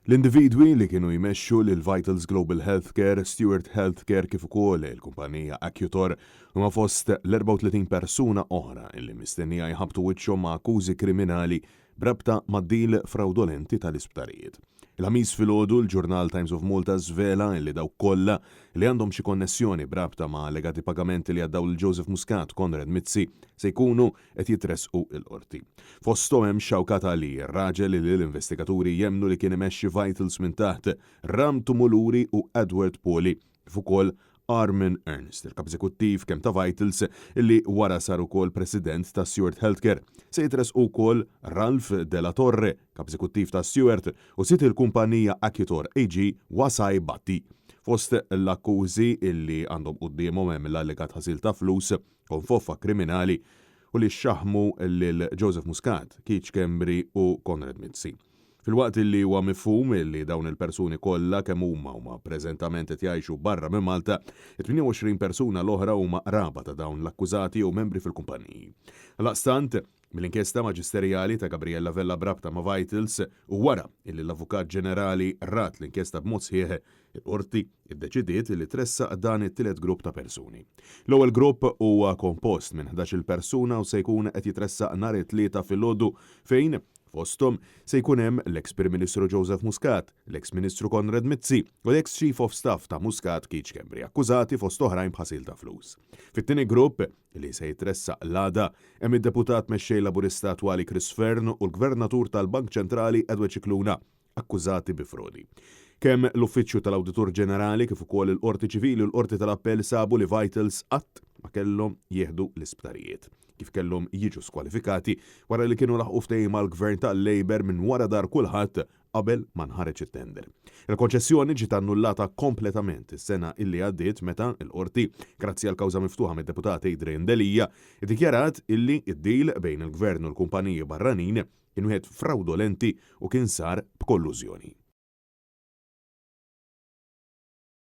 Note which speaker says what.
Speaker 1: L-individwi li kienu jmexxu lil Vitals Global Healthcare, Steward Healthcare kif ukoll il-kumpanija Accutor huma fost l-34 persuna oħra li mistennija jħabbtu wiċċhom ma' akkużi kriminali b'rabta mad-deal frawdolenti tal-isptarijiet. Il-Ħamis filgħodu l-ġurnal Times of Malta żvela li dawk kollha li għandhom xi konnessjoni b'rabta ma' allegati pagamenti li għaddew lil Joseph Muscat, Konrad Mizzi, se jkunu qed jitressqu l-Qorti. Fosthom hemm Shaukat Ali, ir-raġel li l-investigaturi jemmnu li kien imexxi Vitals minn taħt, Ram Tumuluri u Edward Pawley, kif ukoll Armin Ernst, il-Kap Eżekuttiv kemm ta' Vitals li wara sar ukoll President ta' Steward Healthcare. Se jitressqu wkoll Ralph De La Torre, Kap Eżekuttiv ta' Steward, u sid il-kumpanija Accutor AG Wasai Bhatti. Fost l-akkużi li għandhom quddiemhom hemm l-allegat ħasil ta' flus, konfoffa kriminali u li xaħħmu lil Joseph Muscat, Keith Schembri u Konrad Mizzi. Filwaqt li huwa mifhum li dawn il-persuni kollha kemm huma huma preżentament qed jgħixu barra minn Malta, it-28 persuna l-oħra huma qraba ta' dawn l-akkużati jew membri fil-kumpaniji. Għaldaqstant, mill-inkjesta maġisterjali ta' Gabriella Vella b'rabta ma' Vitals u wara illi l-Avukat Ġenerali rat l-inkjesta b'mod sħiħ, il-Qorti ddeċidiet li tressaq dan it-tielet grupp ta' persuni. L-ewwel grupp huwa kompost minn 11-il persuna u se jkun qed jitressaq nhar it-Tlieta filgħodu fejn fosthom se jkun hemm l-eks Prim Ministru Joseph Muscat, l-eks Ministru Konrad Mizzi u l-eks Chief of Staff ta' Muscat Keith Schembri akkużati fost oħrajn b'ħasil ta' flus. Fit-tieni grupp, li se jitressaq l-għada, hemm id-Deputat Mexxej Laburista attwali Chris Fearne u l-Gvernatur tal-Bank Ċentrali Edward Scicluna, akkużati bi frodi. Kemm l-Uffiċċju tal-Awditur Ġenerali kif ukoll il-Qorti Ċivili u l-Qorti tal-Appell sabu li Vitals qatt ma kellhom jieħdu l-isptarijiet, kif kellhom jiġu skwalifikati wara li kienu laħqu ftehim mal-Gvern tal-Labour minn wara dar kulħadd qabel ma nħareġ it-tender. Il-konċessjoni ġiet annullata kompletament is-sena illi għaddiet meta l-Qorti, grazzi għal kawża miftuħa mid-Deputat Adrian Delia, iddikjarat illi d-deal bejn il-Gvern u l-kumpaniji barranin kien wieħed frawdolenti u kien sar b'kollużjoni.